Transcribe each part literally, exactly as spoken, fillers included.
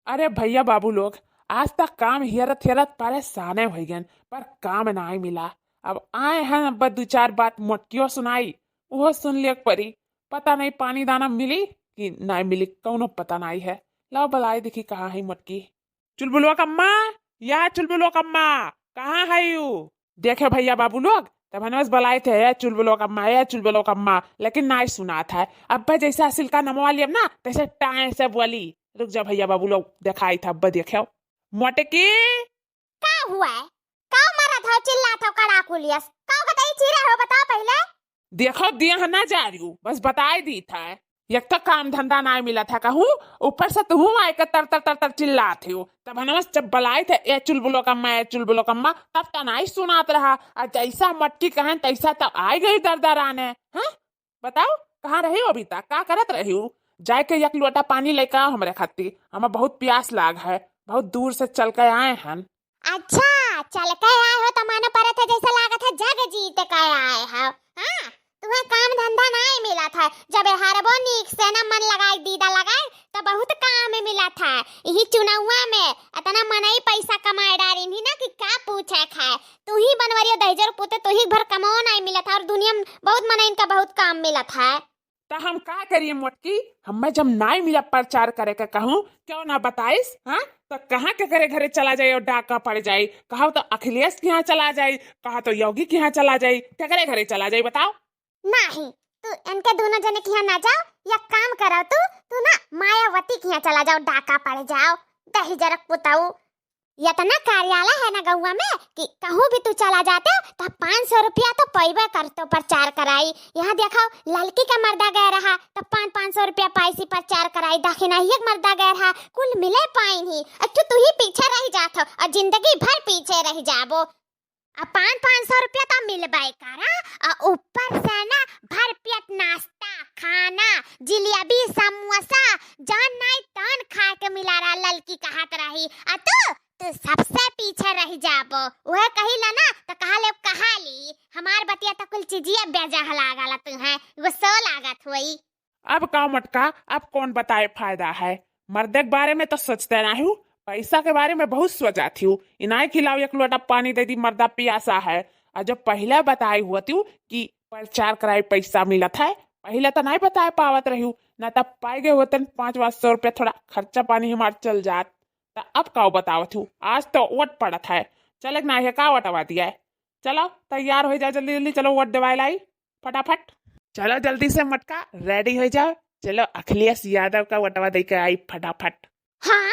अरे भइया बाबू लोग, आज तक काम हेरत हेरत परेसाने होइ गएन, पर काम नाहीं मिला। अब आए हैं, अब दुइ चार बात मोटकियो सुनाई, उहो सुन लेइ के परी। पता नाहीं पानी दाना मिली कि नाहीं मिली, कउनो पता नाहीं है। लाओ बलाए देखी कहाँ है मोटकी। चुलबुलवा कम्मा, या चुलबुलवा कम्मा, कहाँ है यू? देखे भइया बाबू लोग, तब हनवस बलाइत है, "ए चुलबुलवा कम्मा, ए चुलबुलवा कम्मा," लेकिन नाहीं सुनात है। अब्बे जइसे असिलका नमवा लियब ना, तइसे टाएँ से बोली। रुक जा भइया बाबू लोग, देखाइत है, अब्बे देखेउ। मोटकी! का हुआ है? का मरत हो, चिल्लात हो, कड़ाकुलियस? का बताई चीरे हो, बताओ पहिले। देखो, दिया है ना जा रही हूँ, बस बताई दीत है। एक तो काम धंधा नाहीं मिलत है कहूँ, ऊपर से तुहूँ आए के तर तर तर तर चिल्लात हो। तब हनवस जब बलाइत है, "ए चुलबुलवा कम्मा, ए चुलबुलवा कम्मा," तब तो नाहीं सुनात रहा। आ जइसा मोटकी कहन, तइसा तो आइ गई दरदराने। हाँ, बताओ, कहाँ रही हो अभी तक, का करत रही हो? जाए के एक लोटा पानी लेके आओ हमरे खातिर, हमें बहुत प्यास लाग है, बहुत दूर से चल के आए हन। अच्छा, चल के आए हो तो मानो परत है जइसे लागत है जग जीत के आए हो। हाँ, तुहें काम धंधा नाहीं मिलत है, जब हरबो नीक से ना मन लगाए, दीदा लगाए, तो बहुत काम मिलत है। इही चुनौआ में इतना मनई पैसा कमाए डारिन ही ना कि का पूछे खाए। तू ही बनवरियो दहिजर पुते, तू ही भर कमाओ नाहीं मिलत है, और दुनिया में बहुत मनइन का बहुत काम मिलत है। त हम का करिए मोटकी, हमें जब नाहीं मिला प्रचार करे के कहूँ, क्यों ना बताइस, हाँ? त कहाँ केकरे घरे चला जाई और डाका पड़ जाई? कहा तो अखिलेश के यहाँ चला जाई, कहा तो योगी के यहाँ चला जाई, केकरे घरे चला जाई बताओ? नाहीं, तू इनके दोनों जने के यहाँ ना जाओ, या काम करो तू, तू ना मायावती के यहाँ चला जाओ, डाका पड़ जाओ, दहिजरक पुताऊ। इतना कार्यालय है ना गौवा में कि कहूँ भी तू चला जाते हो तो पाँच सौ रुपया तो पैबे करतो प्रचार कराई। यहाँ देखो, ललकी का मर्दा गए रहा तो पाँच, पाँच सौ रुपया पैसी प्रचार कराई, दखिनहिया के मर्दा गए रहा, कुल मिले पाइन ही। अच्छो तू ही पीछे रह जात हो और जिंदगी भर पीछे रह जाबो। आ पाँच, पाँच सौ रुपया तो मिलबे करा, आ ऊपर से ना भर पेट नाश्ता, खाना, जिलेबी, समोसा, जौन नाहीं तौन खाए के मिला रहा, ललकी कहत रही। आ तू, तू सबसे पीछे रह जाबो। उहे कही ला ना, तो कहा ले, कहा ली, हमार बतिया तो कुल चीजिया बेजह लागल तुहें, गुस्सो लागत होई। अब का मोटका, अब कौन बताए फायदा है? मर्दे के बारे में तो सोचते ना हूँ, पैसा के बारे में बहुत सोचत हूँ। इनाय खिलाओ, एक लोटा पानी दे दी, मर्दा पियासा है। और जब पहले बताए हुआ तू कि प्रचार कराए पैसा मिलत है, पहले तो नहीं बताए पावत रही हूँ, ना तब पाए गए होतन पाँच पाँच सौ रुपया, थोड़ा खर्चा पानी हमार चल जात। तो अब का बतावत हूँ, आज तो वोट पड़त है, चले के ना है का वोटवा दिया है। चलो तैयार हो जा, जल्दी जल्दी चलो वोट देवाए लाई। फटाफट। चलो जल्दी से मोटका, रेडी हो जाओ। चलो अखिलेश यादव का वोटवा दे के आई फटाफट। हाँ?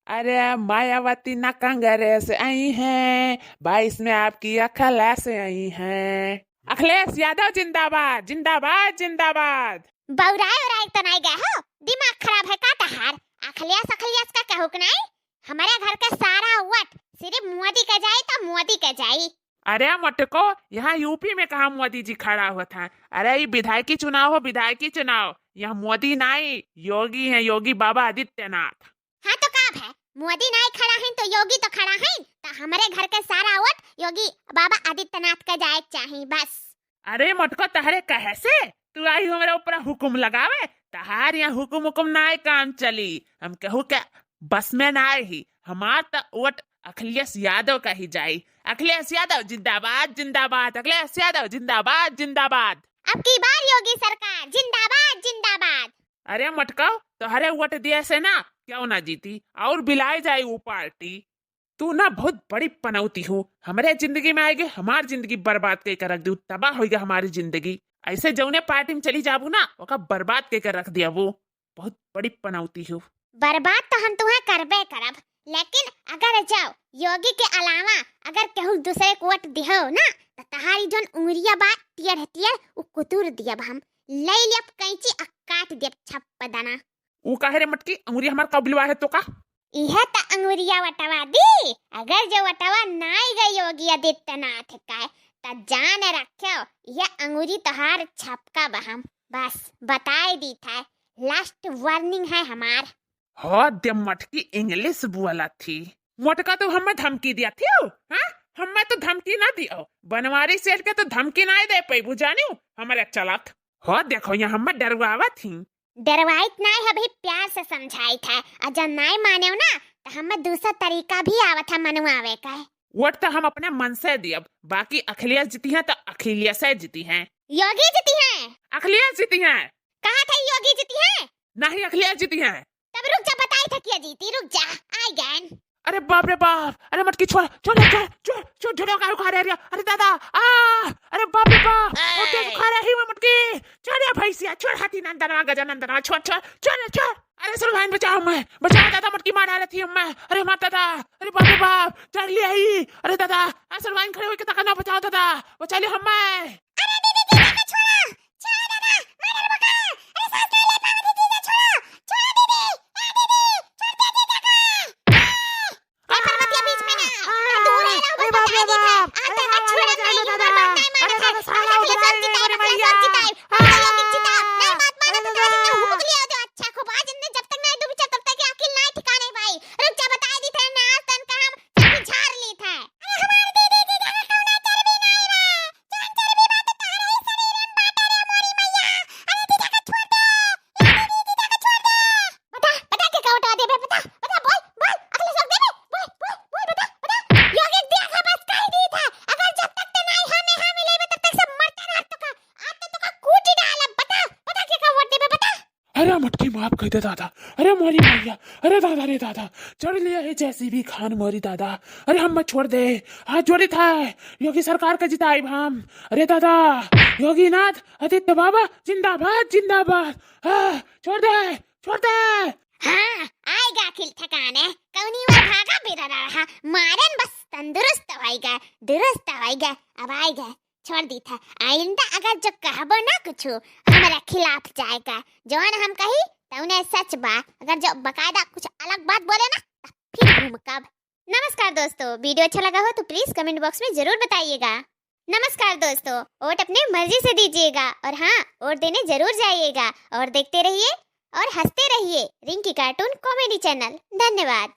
अरे मायावती ना कांग्रेस आई हैं, बाईस में आपकी अखिलेश आई हैं। अखिलेश यादव जिंदाबाद, जिंदाबाद, जिंदाबाद। बौराए उराए तो नहीं गए हो? दिमाग खराब है का तहार? अखिलेश, अखिलेश का कहू के नहीं? हमारे घर के सारा वोट सिर्फ मोदी के जाई तो मोदी के जाई। अरे मोटको, यहाँ यूपी में कहाँ मोदी जी खड़ा हुआ था? अरे ये विधायकी चुनाव हो, विधायकी चुनाव। यहाँ मोदी नाई, योगी हैं, योगी बाबा आदित्यनाथ। हाँ तो का भे, मोदी नाई खड़ा है तो योगी तो खड़ा है, तो हमारे घर के सारा वोट योगी बाबा आदित्यनाथ के जाए के चाही बस। अरे मोटको, तहरे कहे से तू आई हमरा ऊपर हुकुम लगावे? तहार यहाँ हुकुम हुकुम नाय काम चली। हम कहू के बस में नाय ही, हमार त वोट अखिलेश यादव का ही जाई। अखिलेश यादव जिंदाबाद, जिंदाबाद। अखिलेश यादव जिंदाबाद, जिंदाबाद। अब की बार योगी सरकार जिंदाबाद, जिंदाबाद। अरे मोटको, तोहरे वोट दिए से ना क्यों ना जीती, और बिलाए जाए वो पार्टी। तू ना बहुत बड़ी पनौती हो, हमरे जिंदगी में आएगी, हमार जिंदगी बर्बाद कई के रख दी, तबाह होइगा हमारी जिंदगी। ऐसे जौने पार्टी में चली जाबू ना, ओका बर्बाद कई के रख दिया वो। बहुत बड़ी पनौती हो। बर्बाद तो हम तुम्हें करबे करब, लेकिन अगर जाओ योगी के अलावा अगर केहू दूसरे को वोट दिहो ना, तो तहारी जौन उंगरिया बा टेढ़ टेढ़, उ कुतुर दियब हम। ले लियब कैंची आ काट दियब छप्प दना। ऊ काहे रे मटकी, अंगुरी हमार का बिलवा है तो का? इहे त अंगुरिया वटवा दी, अगर जो वटवा नाई गई योगी आदित्यनाथ का, त जान रखो, यह अंगुरी तोहार छपका बहम। बस बताई दी था, लास्ट वार्निंग है हमार। हो दे मटकी, इंग्लिश बोला थी। मोटका तो हमें धमकी दिया थी, हाँ? हमें तो धमकी ना दियो, बनवारी सेठ के तो धमकी ना दे पैबू जानियो, हमारे चलत। हो देखो, यहाँ हमें डरवावत ही। डरवाइत नाई है भाई, प्यार से समझाइत है। अगर नाई मानेव ना, त हमें दूसरा तरीका भी आवत है मनवावे का। वोट त हम अपने मन से दियब, बाकी अखिलेश जीती हैं त अखिलेश जीती हैं। योगी जीती हैं। अखिलेश जीती हैं। कहा था योगी जीती हैं? नहीं, अखिलेश जीती हैं। तब रुक जा, बताई था क्या जीती, रुक जा, आई गैन। अरे बाप रे बाप, अरे मटकी छोड़, छोड़, छोड़, छोड़, छोड़, छोड़, काहे उखाड़े रे? अरे दादा, आ, अरे बाप रे बाप, ओ तेज उखाड़े ही में मटकी, छोड़ रे भैंसिया, छोड़ हाथी नंदनवा, गजानंदनवा, छोड़, छोड़, छोड़ रे, छोड़। अरे सलवाइन बचाओ मैं, बचाओ दादा, मटकी मार डाले थी मैं, अरे मार दादा, अरे बाप रे बाप, चढ़ लिया ही, अरे दादा, अरे सलवाइन खड़े होके तक ना बचाओ दादा, बचा ले हमें। अरे दीदी, जीजा का छोड़ा, छोड़ा दादा, मार डाल बका। अरे सांस नहीं ले पावे दीदी, जीजा छोड़ा, छोड़ा दीदी, ए दीदी, छोड़ दे जीजा का। ए पर्वतिया बीच में ना, आ, दूर है रहो, अरे बाप रे बाप, आज तक छोड़ा नहीं, अरे बाप रे, अरे बाप रे, साला उधर आए रे, अरे भैया। आ, नहीं मात मानो तो तारे जितना हुक लिया जो अच्छा खूब, आज इनने जब तक नहीं डूबी तब तक अकिल नहीं ठिकाने भाई। रुक जा, बताए दी थे ना, आज तन का हम चर्बी झाड़ ली थे। अरे हमारे दीदी, जीजा का कौनो चर्बी नहीं रे। बता, बता के का वोट देबे, बता, बता, बोल, बोल, अखिलेश वोट देबे, बोल, बोल, बोल, बता, बता। योगी दिया था, बस कह दी था, अगर जब तक ते नहीं हमें, हमें लेबे, तब तक से मरते रह तो का, आज तो, तो का कूटी डालब, बता, बता के का वोट देबे, बता। अरे मटकी माफ कर दे दादा, अरे मोरी मैया, अरे दादा रे दादा, चढ़ लिया है जैसी भी खान मोरी दादा, अरे हम मत छोड़ दे, हाथ जोड़ी था, योगी सरकार का जिताइब हम, अरे दादा, योगीनाथ, आदित्य बाबा, जिंदाबाद, जिंदाबाद, हाँ, छोड़ दे, छोड़ दे। हाँ, आएगा अखिल ठिकाने। कौनी ओर भागा बेरा रहा, मारन बस तंदुरुस्त होइगा, दुरुस्त होइगा, अब आएगा, छोड़ दी था। आइंदा अगर जो कहबो ना कुछ, हमारा खिलाफ जाएगा। जौन हम कही, तौने सच बा। अगर जो बाकायदा कुछ अलग बात बोले ना, त फिर भूमकब। नमस्कार दोस्तों, video अच्छा लगा हो तो please comment box में जरूर बताइएगा। नमस्कार दोस्तों, वोट अपने मर्जी से दीजिएगा और हाँ, वोट देने जरूर जाइएगा और देखते रहिए और हंसते रहिए रिंकी cartoon comedy channel। धन्यवाद।